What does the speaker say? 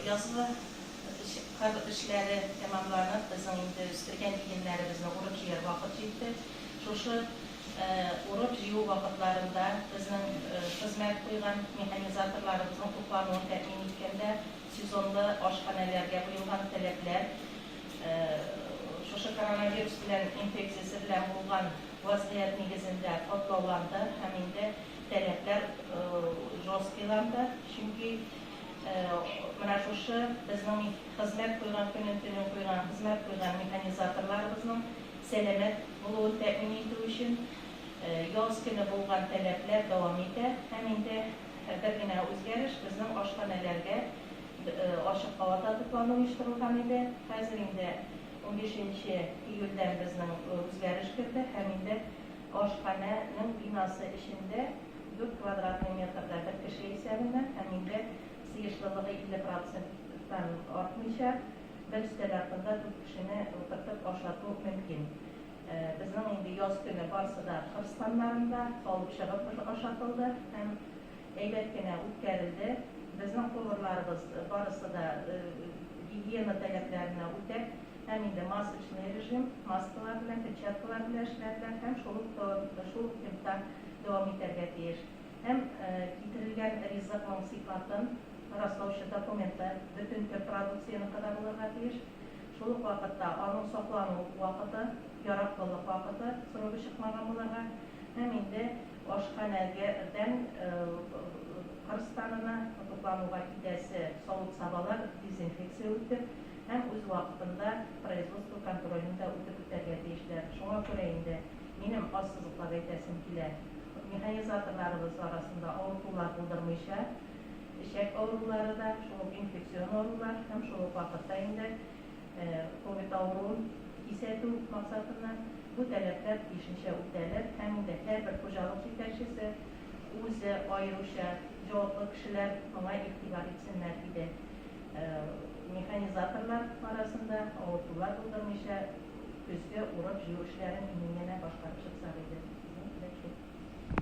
Язгы кыр эшләре тәмамланып, безнең инде үстергән игеннәребезне урып-җыяр вакыт җитте. Шушы урып-җыю вакытларында безнең хезмәт куйган механизаторларыбызның туклануын тәэмин иткәндә сезонлы ашханәләргә куелган таләпләр, шушы коронавирус белән инфекциясе белән булган вазгыять нигезендә катлауланды һәм инде таләпләр жесткийланды, чөнки менә шушы безнең хезмәт куйган, көнен-төнен куйган, хезмәт куйган механизаторларыбызның сәламәт булуын тәэмин итү өчен яз көне булган таләпләр дәвам итә. Һәм инде бер генә үзгәреш, безнең ашханәләргә ачык һавада туклану оештырылган иде. Хәзер инде унбишенче июльдән безнең үзгәреш керде һәм инде ашханәнең бинасы эчендә дүрт квадратный метрда бер кеше исәбеннән һәм инде сыешлылыгы 50 проценттан артмыйча, бер өстәл артында дүрт кешене утыртып ашату мөмкин. Безнең инде яз көне барсы да кыр станнарында алып чыгып ашатылды һәм әйбәт кенә үткәрелде. Безнең поварларыбыз барысы да гигиена таләпләренә үтәп һәм инде масочный режим, маскалар белән, перчаткалар белән эшләделәр һәм шул ук шул ук темпта дәвам итәргә тиеш. Һәм китерелгән ризыкның сыйфатын раслаучы документы бөтен төр продукцияныкы да булырга тиеш. Шул ук вакытта аның саклану вакыты, яраклылык вакыты срогы чыкмаган булырга һәм инде ашханәгәдән кыр станына туклануга китәсе савыт-сабалар дезинфекция үтеп һәм үз вакытында производство контролен дә үтеп үтәргә тиешләр. Шуңа күрә инде минем ассызыклап әйтәсем килә, механизаторларыбыз арасында авыртулар булдырмыйча, эчәк авырулары да, шул ук инфекцион авырулар һәм шул ук вакытта инде ковид авыруын кисәтү максатыннан бу таләпләр тиешенчә үтәлер һәм инде һәрбер хуҗалык җитәкчесе үзе, аеруча җаваплы кешеләр моңа игътибар итсеннәр иде. Механизаторлар арасында авыртулар булдырмыйча, көзге урып-җыю эшләрен имин генә башкарып чыксак иде.